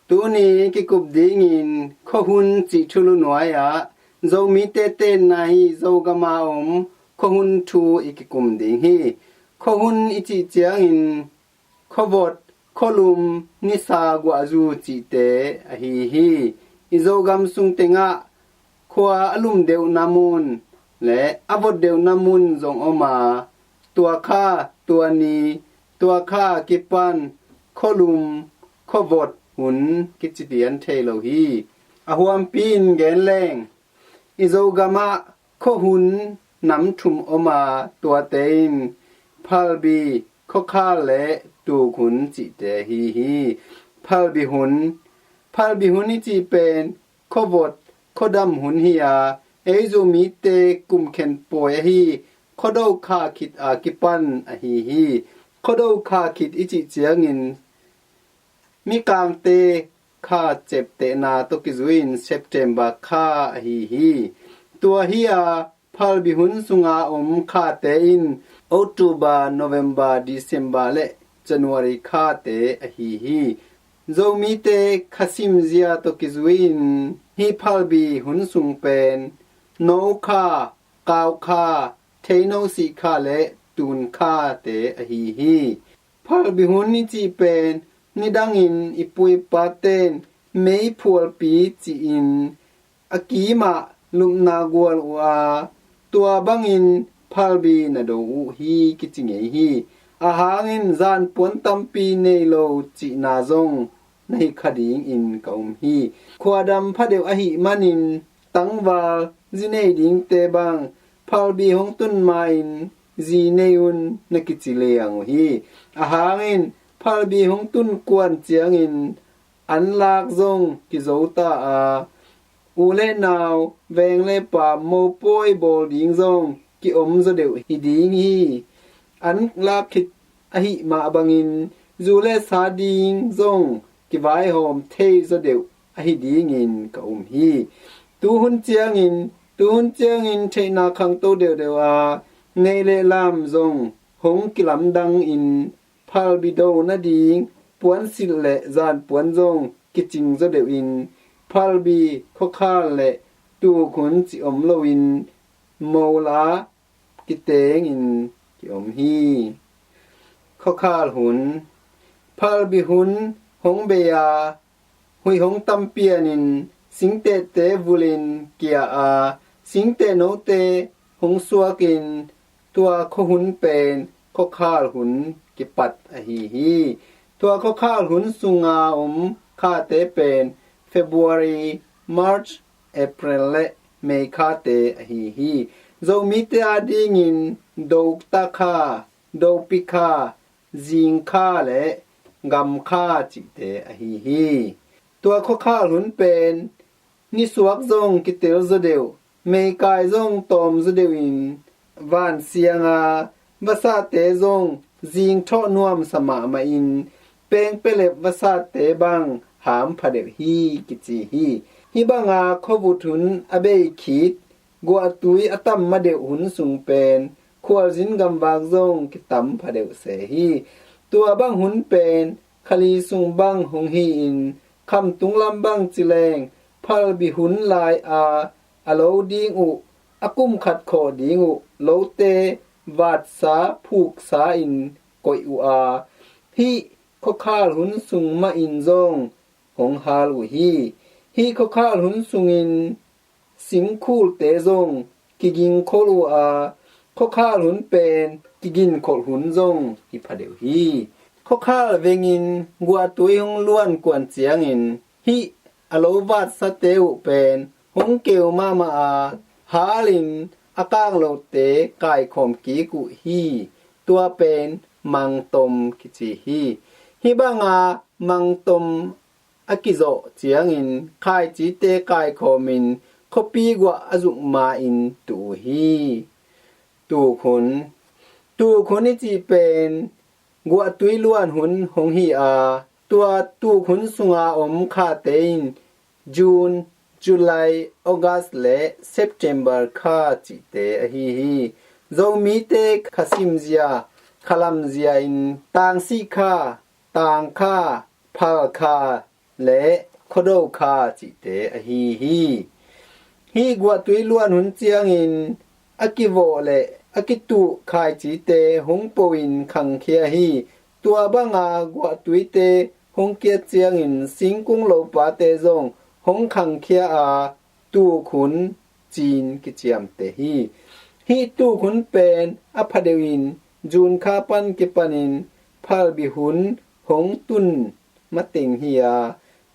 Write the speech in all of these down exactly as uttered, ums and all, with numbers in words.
Tuni kikup dingin khuahun cih thulu nuai-ah Zomite tenna hi Zogama om khuahun thu i kikum ding hi. Khuahun i cih ciangin khuavot, khualum, nisa, guahzu cihte ahi hi. I Zogam sung tengah khua a lum deuhna mun le a vot deuhna mun zong om a, tua kha, tua ni, tua kha kipan khualum, khuavot hun kici pian thei lo hi. A huampi in gen leng, i Zogamah khuahun nam thum om a, tuate in phalbi, khuakhal le tukhun cihte ahi hi. Phalbi hun, phalbi hun i cih pen khuavot, khuadam hun hi a, ei Zomite kum khen pawi ahi khuado kha khit a kipan ahi hi. Khuado kha khit i cih ciangin Mikangte kha ceptehna tawh kizui-in September kha ahi hi. Tua hi a, phalbi hun sunga om khate in October, November, December le January khate ahi hi. Zomite kha simzia tawh kizui-in hih phalbi hun sung pen no kha, kau kha, theino sih kha le tun khate ahi hi. Phalbi hun i cih pen nidangin i pu i paten meiphualpi cihin a kimah lupna gual uh a, tua bangin phalbi na do uh hi kici ngei hi. Ahang in zanpuan tampi nei lo cihna zong na hi kha dingin ka um hi. Khuadam phadeuh ahih manin tangval zi nei dingte bang phalbi hong tun ma-in zi nei un na kici liang uh hi. Ahang in phalbi hong tun kuan ciangin anlak zong kizo ta a, u le nau, veng le paam mopawi bawl ding zong ki-om zaw deuh hi ding hi. Anlak khit ahih mah bangin zu le sa ding zong kivaihawm thei zaw deuh ahi dingin ka um hi. Tuhun ciangin, tuhun ciangin theihna khangto deuhdeuh a, nei le lam zong hong kilamdangin phalbi do nading puansilh le zanpuan zong kicing zaw deuhin phalbi, khuakhal le tukhun cih om loin mola kitengin ki-om hi. Khuakhal hun, phalbi hun hong bei a, huih hong tam pianin singtehte vulin kia a, singteh note hong suakin tua khuahun pen khuakhal hun kipat ahi hi. Tua khuakhal hun sunga om khate pen February, March, April le May khate ahi hi. Zomite adingin Dokta kha, Dopi kha, Zing kha le Gam kha cihte ahi hi. Tua khuakhal hun pen nisuak zong kitel zaw deuh, meikai zong tawm zaw deuhin vansianga vasate zong zingthawh nuamsa mahmahin pengpelep vasate bang ham phadeuh hi kici hi. Hih banga khuavut hun a bei khit guahtui a tam madeuh hun sung pen khualzin gamvak zong kitam phadeuh se hi. Tua bang hun pen khali sung bang hong hi-in khamtung lam bang ci leng phalbi hun lai-a a lo ding uh, a kum khat khawh ding uh lote vatsa phuksa in koih uh a, hih khuakhal hun sung mahin zong hong hal uh hi. Hih khuakhal hun sungin singkhulte zong kigingkholh uh a, khuakhal hun pen kiginkholh hun zong hi phadeuh hi. Khuakhal vengin guahtui hong luan kuan ciangin hih a lo vatsate uh pen hong keu mahmah a, halin a kanglote kaikhawm kik uh hi. Tua pen mangtom kici hi. Hih banga mangtom a kizawh ciangin khaicite kaikhawmin khuapi guah a zuk ma-in tu uh hi. Tukhun, tukhun i cih pen guahtui luan hun hong hi a, tua tukhun sunga om khate in June, July, August le September kha cihte ahi hi. Zomite kha simzia, kha lamzia in tangsih kha, tang kha, phal kha, le khuado kha cihte ahi hi. Hih guahtui luan hun ciangin a kivawh le a kituh khaicite hong poin khangkhia hi. Tua banga guahtuite hong kiat ciangin singkung lopate zong hong khangkhia a, tuk hun cin kiciamteh hi. Hih tuk hun pen a phadeuhin June kha pan kipanin phalbi hun hong tun mateng hi a,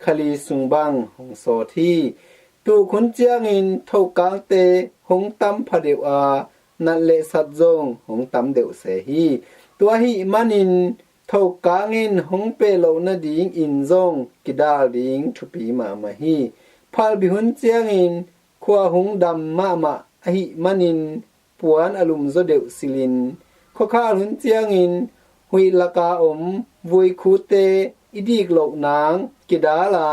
kha li sung bang hong sawt hi. Tuk hun ciangin thokangte hong tam phadeuh a, nat le sat zong hong tam deuh se hi. Tua ahih manin thokang in hong peh loh nadingin zong kidal ding thupi mahmah hi. Phalbi hun ciangin khua hong dam mahmah ahih manin puan a lumzaw deuh silhin, khuakhal hun ciangin huih laka om vuikhute i dik loh nang kidal a,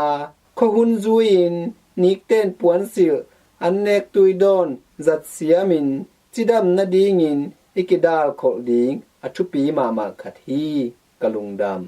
khuahun zui-in nikten puansilh, annek tuidawn zat siamin cidam nadingin i kidal kholh ding a thupi mahmah khat hi. Ka lungdam.